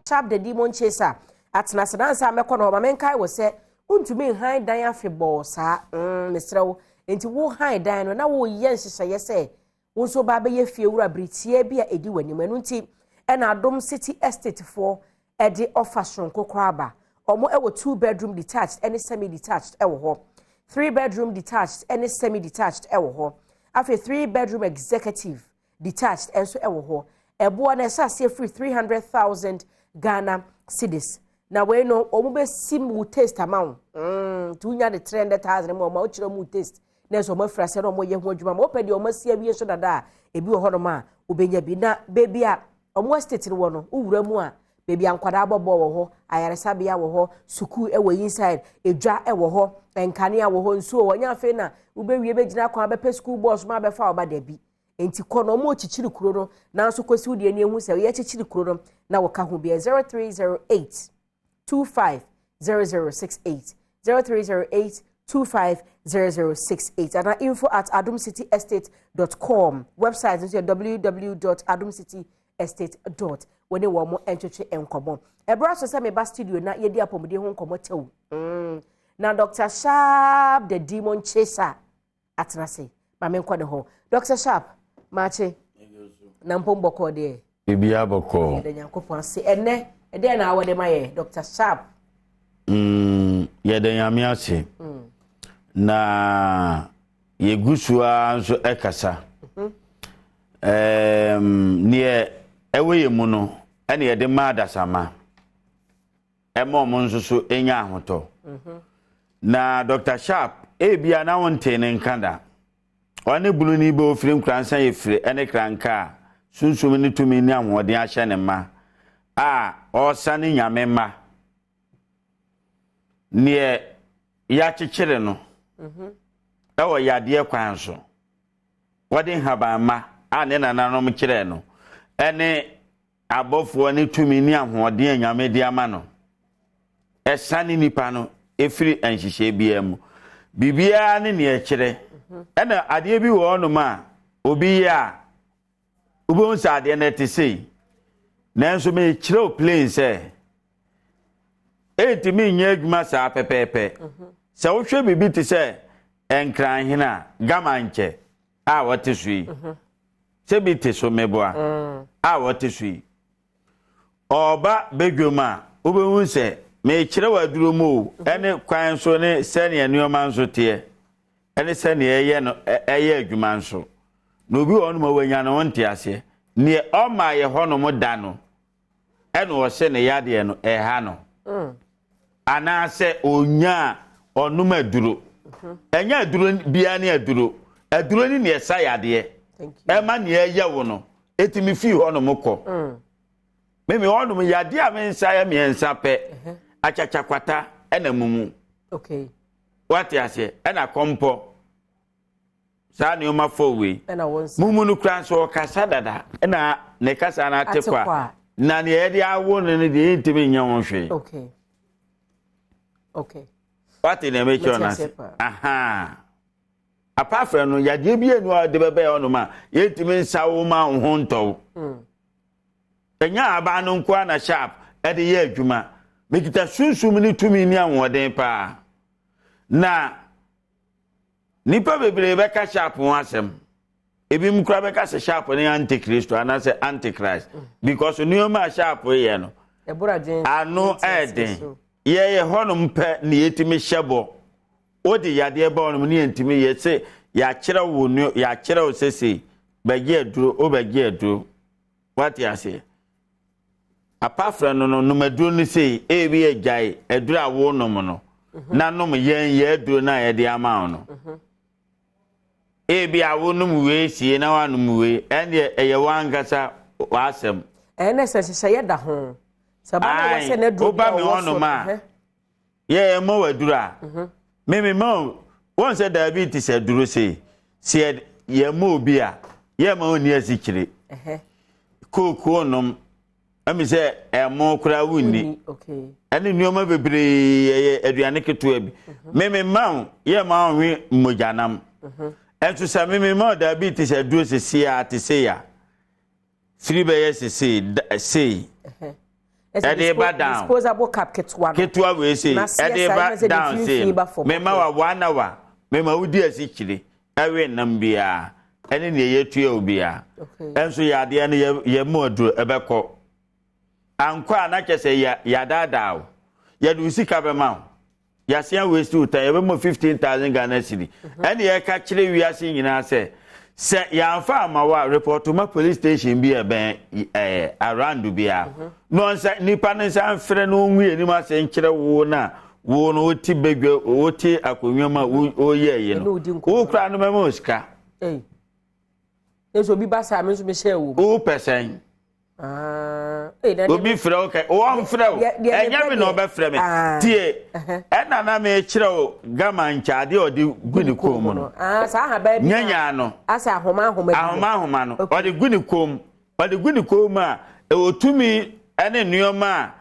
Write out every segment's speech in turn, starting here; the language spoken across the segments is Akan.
Sharp the Demon Chaser atena ase. Nansa mɛkɔ no hɔ, ma menkae wɔ sɛ wontumi nhan dan afebɔɔ saa. Mesrɛ wo, nti wo han dan no na woyɛ nhyehyɛeɛ sɛ wo nso ba bɛyɛ fie wura biritie bi a ɛdi w'anim. Ɛno nti ɛna Adom City Estate foɔ ɛde ɔfa soronko koraa ba. Ɔmo ɛwɔ two bedroom detached ɛne semi detached ɛwɔ hɔ, three bedroom detached ɛne semi detached ɛwɔ hɔ, afei three bedroom executive detached ɛnso ɛwɔ hɔ. Ɛboɔ no ɛhyɛ aseɛ firi 300,000 Ghana cedis. Na wei no, wɔn bɛsi mu taste ama wo. Nti wonya de 300,000 mu, ɔmo akyerɛ mu taste na nso ɔmo afira sɛ na ɔmo yɛ ho adwuma ma wopɛ deɛ ɔmo asi awie nso dada a, ebi wɔ hɔnom a wobɛnya bi. Na beebi a ɔmo estate no wɔ no, wowura mu a, beebi a nkwadaa bɔ bɔɔl wɔ hɔ, ayaresabea wɔ hɔ, sukuu wɔ inside, edwa wɔ hɔ, nkanea wɔ hɔ, nsuo wɔ nyɛ. Afei na wobɛwie bɛgyina kwan bɛpɛ sukuu bɔɔl so ma abɛfa ɔba dabi. Nti kɔ na ɔmo kyikyiri kuro no, nanso kɔsi wo deɛ ni ehu sɛ yɛ kyikyiri kuro no na wɔka ho bi. 0308 250068, 0308 250068, ana info@adomcityestate.com. Website nso yɛ www.adomcityestate dot. Wɔne wɔn mo ntwetwe nkɔmɔ. Ɛbrɛ so sɛ meba studio na yɛdi apɔmuden ho nkɔmɔ tɛw na Dr Sharp the Demon Chaser atena ase. Maame, nkɔ ne hɔ. Dr Sharp, maakye na mpom bɔkɔɔ deɛ? Biribiara bɔkɔɔ. Yɛda Nyankopɔn ase. Ɛnɛ ɛdeɛ na awɔ de ma yɛ, Dr Sharp? Yɛda Nyame ase na yɛgu so ara nso ɛkasa. Neɛ ɛwɔ yɛ mu no ɛne yɛde ma adasama ɛma ɔmo nso so ɛnya ahotɔ. Na Dr Sharp, ebia na wontee ne nka da. Ɔne bunu bɛ ofiri Nkoransa yɛ firi ɛne kranka a sunsum ne tumi ne ahoɔden ahyɛ ne ma a ɔresane Nyame ma neɛ yɛakyekyere no ɛwɔ yadeɛ kwan so. Wɔde nhabanma a ne nananom kyerɛɛ no ɛne abɔfoɔ ne tumi ne ahoɔden a Nyame de ama no ɛsane nipa no ɛfiri nhyehyɛ biara mu. Biribiara ne neɛ kyerɛ. Ɛna adeɛ bi wɔ hɔnom a obi yɛ a, wobɛhu sɛ adeɛ no ɛte sei, nanso mekyerɛ wo plain sɛ ɛntumi nyɛ adwuma saa pɛpɛɛpɛ. Sɛ wohwɛ biribi te sɛ Nkranhene a gama nkyɛ a wɔte so yi, sɛ bi te so meboa a wɔte so yi, ɔba badwam a, wobɛhu sɛ mekyerɛ wɔ aduro mu o, ɛne kwan so ne sɛnea nneɛma nso teɛ ɛne sɛnea ɛyɛ no ɛyɛ adwuma nso. Na obi wɔ hɔnom a wanya ne ho nte aseɛ neɛ ɔma yɛ hɔnom da no, ɛna ɔhyɛ ne yadeɛ no ɛha no anaasɛ onya a ɔnom aduro. Ɛnyɛ aduro biara ne aduro. Aduro ne neɛ ɛsa yadeɛ ɛma neɛ ɛyɛ wo no ɛtumi fii hɔnom kɔ. Mimi hɔnom yadeɛ a me nsa yɛ mmiɛnsa pɛ: akyakyakwata ɛna mumu. Wate aseɛ? Ɛna kɔmpɔ. Saa nneɛma fɔ wei mumu no kura nso ɔkasa dada, ɛna ne kasa no ate kɔ a, na nea yɛde awo no no deɛ, yɛntumi nyɛ ho hwee. Wate nea mekyerɛ no ase? Aha, apart from no, yadeɛ bi enu a ɔde bɛbɛyɛ hɔnom a yɛntumi nsa wo ma wo ho ntɔw. Ɛnyɛ aban no nko na Sharp ɛde yɛ adwuma. Mekita sunsum ne tumi ne ahoɔden paa na nipa bebree bɛka Sharp ho asɛm. Ebi mu kura bɛka sɛ Sharp ne Antikristo anaasɛ Antichrist because nneɛma a Sharp yɛ no ano ɛɛden. Yɛyɛ hɔnom pɛ ne yɛtumi hyɛ bɔ. Wode yadeɛ ba hɔnom ne yɛntumi yɛ sɛ yɛakyerɛ wo no, yɛakyerɛ wo sese bɛgye aduro, wobɛgye aduro. Wate aseɛ? Apart from no, nom aduro no sei, ebi agyae aduro a wonom no na nom yɛn yɛ aduro no a yɛde ama wo no. Ebi a wonom wei sie na woanom wei, ɛndeɛ ɛyɛ wankasa w'asɛm. Ɛnɛ sɛ hyehyɛ da ho sɛ ba na wɔ sɛ n'aduro bi a ɔwɔ so a yɛ mɔ w'aduro a mímí mɔ wɔn sɛ diabetes aduro sei sɛ yɛ mɔ obi a yɛ ma onni asikyire, kookoo nom, ɛmi sɛ ɛmo koraa wunni, ɛne nneɛma bebree, ɛyɛ aduane ketewa bi. Mímí ma wo yɛ ma wo nwe mogyanam. Ɛnso sɛ mímí ma wo diabetes aduro sisi a te se ya firi bɛyɛ sese sei. Ɛde ba down. Disposable cup ketewa no. Ketewa wei sei. Ɛde ba down sei. Mema wa 1 hour. Mema wodi asikyire. Ɛwe nam biara. Ɛne nea yɛtua wo biara. Ɛnso yɛ adeɛ no yɛ mu aduro ɛbɛkɔ. Ankɔ a na kyɛ sɛ yɛ yɛadaadaa wo. Yɛde wo sika bɛma wo. Yɛasen waste wo time, yɛbɛma 15,000 Ghana cedi. Ɛne yɛka kyerɛ wiase nyinaa sɛ yɛamfa ama wo a, report ma police station bi a ɛbɛn around biara na ɔnsa nipa no nsa mfrɛ na ɔnhu anim ase nkyerɛ wo na wo no wote badwa, wote akonnwa mu a woyɛ yi no, wo kora no mɛma wo sika. Nso obi ba saa, me nso mehyɛ wɔ mu. Wopɛ sɛn? Ah, obi frɛ wo kɛ wɔmfrɛ wo, ɛnyɛ me na ɔbɛfrɛ me. Tie, ɛna na mekyerɛ wo gama nkyɛ adeɛ a ɔde gu ne kɔn mu no. Ah, Nyanya no. Ahoma ahoma. Ahoma ahoma no ɔde gu ne kɔn mu, ɔde gu ne kɔn mu a ɛwɔ tumi ne nneɛma a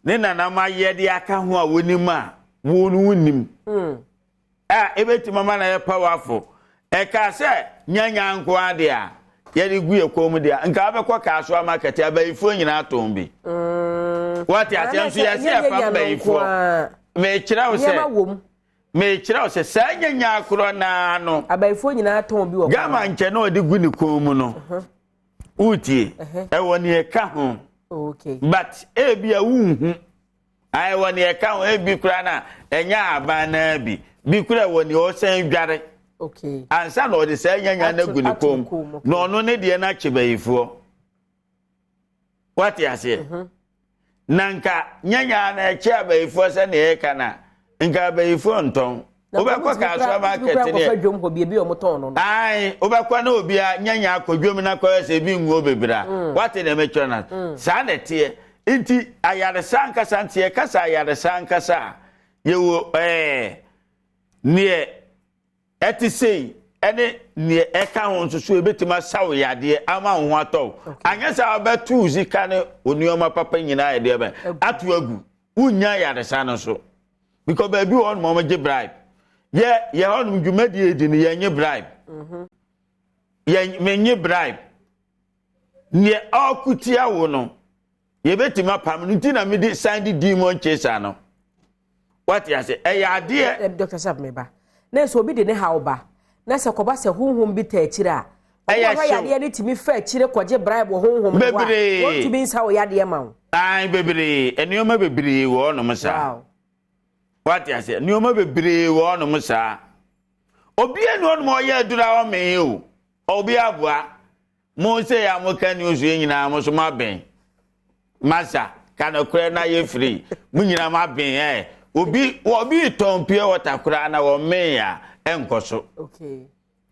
ne nanam ayɛ de aka ho a wɔnim a wɔn no wonim a ebɛtumi ama na yɛ powerful. Ɛka sɛ nyanya nko adeɛ a yɛde gu yɛ kɔn mu deɛ, nka wabɛkɔ Kaasoa market, abayifoɔ nyinaa tɔn bi. Wɔte aseɛ? Nso yɛsɛ yɛfa mbayifoɔ. Mekyerɛ wo sɛ, mekyerɛ wo sɛ saa nyanya korɔ naa no Abayifoɔ nyinaa tɔn bi wɔ gama nkyɛn na ɔde gu ne kɔn mu no, wotie, ɛwɔ neɛ ɛka ho, but ebi a wonhu ayɛ neɛ ɛka ho. Ebi koraa na ɛnyɛ ahaban naa bi bi koraa wɔ neɛ ɔsɛn dware ansa na ɔde saa nyanya no agu ne kɔn mu na ɔno ne deɛ no akye bayifoɔ. Wate aseɛ? Na nka nyanya na ɛkyɛ abayifoɔ sɛ neɛ ɛka na nka abayifoɔ ntɔn. Wobɛkɔ Kasoa market ne ae, wobɛkɔ na obia nyanya akɔ dwom na kɔyɛ sɛ ebi nguo bebree a wate deɛ mekyerɛ no. Saa na ɛteɛ. Nti ayaresa ankasa, nti yɛkasa ayaresa ankasa a, yɛwɔ neɛ ɛte sei ɛne neɛ ɛka ho nso so ebɛtumi asa wo yadeɛ ama wo ho atɔ wo. Anyɛ sɛ wobɛto wo sika ne wo nneɛma papa nyinaa yɛdeɛ bɛn ato agu, wonnya ayaresa no so, because baabi wɔ hɔnom ɔmo gye bribe. Yɛ hɔnom dwumadie di no, yɛnye bribe. Yɛ menye bribe. Neɛ ɔkutia wo no, yɛbɛtumi apam no. Nti na mede san de demon chaser no. Wate ase? Ɛyɛ adeɛ. Dr. Sharp, meba na sɛ obi de ne haw ba na sɛ kɔba sɛ honhom bi ta akyire a, ɛyɛ ɔmo a hyew. Yadeɛ no tumi fa akyire kɔgye bribe wɔ honhom no hɔ a, Bebree. wɔntumi nsa wo yadeɛ ma wo? Ae, bebree, nneɛma bebree wɔ hɔnom saa. Wate ase? Nneɛma bebree wɔ hɔnom saa. Obiara ni hɔnom a ɔyɛ aduru a ɔmee o, obi aboa mo sɛ yɛ a moka news yi nyinaa, mo so moabɛn masa ka nokorɛ na yɛ firi mo nyinaa moabɛn. Ɛ obi tɔn pure water koraa na wɔmee a ɛnkɔ so.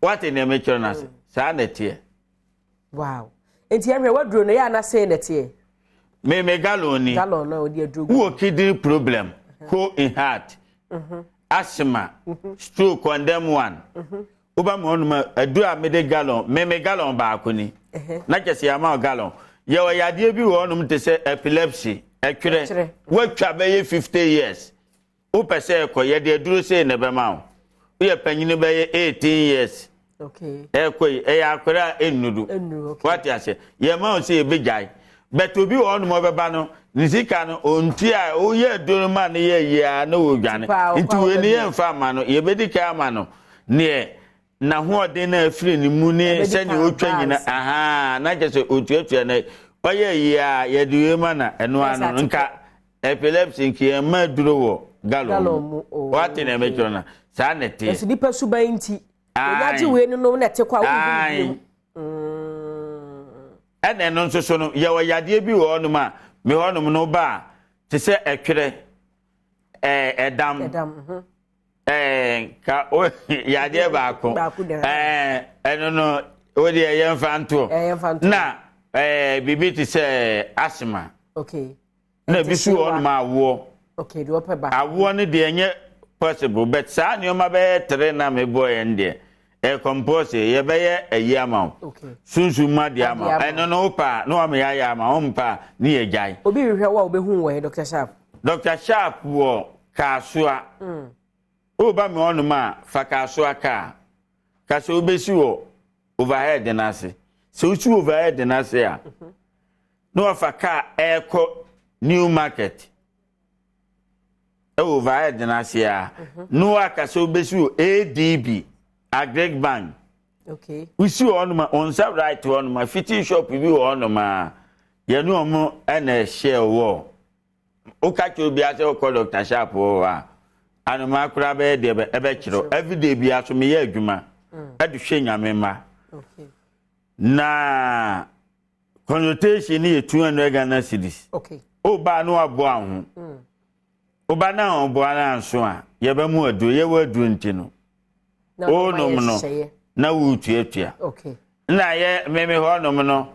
Wate nea mekyerɛ no ase? Saa na ɛteɛ. Wow, nti ɛhwɛ waduro no yɛ anasɛ na ɛteɛ? Me gallon ni. Gallon na ɔde aduro gu. Wowɔ kidney problem, hole in heart, asthma, stroke, condemn one, woba ma ɔnom a, aduru a mede gallon, me gallon baako ni na kyɛ sɛ yɛama wo gallon. Yɛwɔ yadeɛ bi wɔ hɔnom te sɛ epilepsy, ɛtwerɛ. Ɛtwerɛ. Woatwa bɛyɛ 50 years, wopɛ sɛ ɛkɔ, yɛde aduro sei na ɛbɛma wo. Woyɛ panyini bɛyɛ 18 years ɛkɔ yi, ɛyɛ akɔrɛ a ɛnnudu. Ɛnnuru, okay. Wate ase? Yɛma wo sɛ yɛbɛgyae, but obi wɔ hɔnom a ɔbɛba no, ne sika no ɔntua a woyɛ aduro no ma no yɛ yie a na wɔdwane. Tipa a nti ɔkɔ a wei ne ɔbɛbi. Yɛmfa ama no, yɛbɛdi ka ama no neɛ n'ahoɔden no afiri ne mu ne Ɛbɛdi sɛnea kan ɔtwa nyina baas. Aha, na kyɛ sɛ ɔtuatua no ɔyɛ yie a, yɛde wei ma na ɛno ano no nka epilepsy nka yɛmma aduro wɔ gallon Gallon mu. mu, oh, Wate nea mekyerɛ no? Saa na ɛteɛ. Ɛso nipa suban nti Ae. yɛnya gye wei no nom na ɛte kɔ a, wonhu Ae. bio. Ɛna ɛno nso so no, yɛwɔ yadeɛ bi wɔ hɔnom a me hɔnom no ba a te sɛ ɛtwerɛ, ɛdam. Ɛdam. Ɛɛ ka o yadeɛ baako. Baako da. Ɛno no o deɛ yɛmfa ntoɔ. Yɛmfa ntoɔ. Na biribi te sɛ asthma na ebi so wɔ hɔnom awoɔ. Okay, deɛ ɔpɛ ba. Awoɔ no deɛ ɛnyɛ possible, but saa nneɛma bɛyɛ tere na mebɔ yɛn deɛ ɛ compulsory, yɛbɛyɛ ayi ama wo. Sunsun ma deɛ ama wo. Adeɛ ama ɛno no wopa a na wama yɛayɛ ama wo, mpa a ne yɛ gyae. Obi hwehwɛ wo a, wobɛhu wɔ he, Dr. Sharp? Dr. Sharp wɔ Kaasoa. Woba me hɔnom a, fa Kaasoa kaa ka sɛ wobɛsi wɔ overhead no ase. Sɛ wosi overhead no ase a, na wafa kaa ɛrekɔ. New Market, ɛwɔ overhead no ase a, na waka sɛ wobɛsi wɔ ADB, Agric Bank. Wosi wɔ hɔnom a, wɔn nsa right hɔnom a, fitting shop bi wɔ hɔnom a yɛne wɔn ɛna ɛhyɛ wɔ. Woka kyerɛ obiara sɛ wokɔ Dr Sharp wɔ hɔ a, anomaa koraa bɛyɛ deɛ ɛbɛkyerɛw. Everyday biara so meyɛ adwuma ɛde hwɛ Nyame mma. Na consultation no yɛ 200 Ghana cedis. Wobaa na waboa ho, woba na ɔboa no anso a, yɛbɛmu aduro. Yɛwɔ aduro nti no wonom no na wotuatua. Na yɛ meme hɔnom no,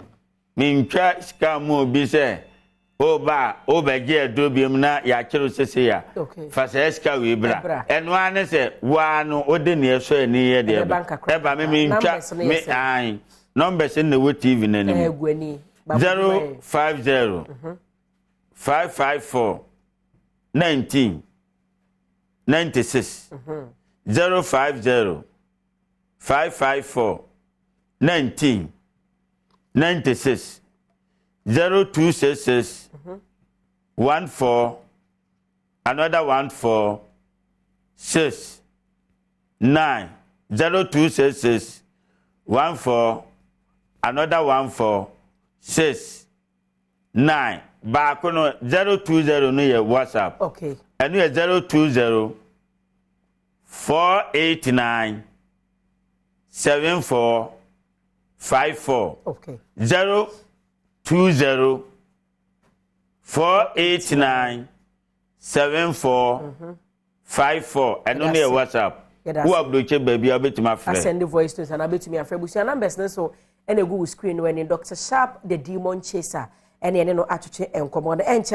mentwa sika mu obi sɛ woba a wobɛgye aduro biom na yɛakyerɛw sese a, fa saa sika wei bra. Ɛno ara ne sɛ woa no wode neɛ ɛsɔ ani yɛ deɛ ɛba. Me mentwa me an numbers na ɛwɔ TV no anim: 050 554 19 96, 050 554 19 96, 0266 14 another 14 6 9, 0266 14 another 14 6 9. Baako no, 020 no yɛ WhatsApp. Ɛno yɛ 020 489 74 54. 020 489 74 54. Ɛno no yɛ WhatsApp. Wo aburokye baabi a, wobɛtumi afrɛ. Asend voice note anaa bɛtumi afrɛ. Busua, numbers no so ɛna egu wo screen no ani. Dr Sharp the Demon Chaser ɛne ɛne no atwetwe nkɔmmɔ no ɛnkyɛ.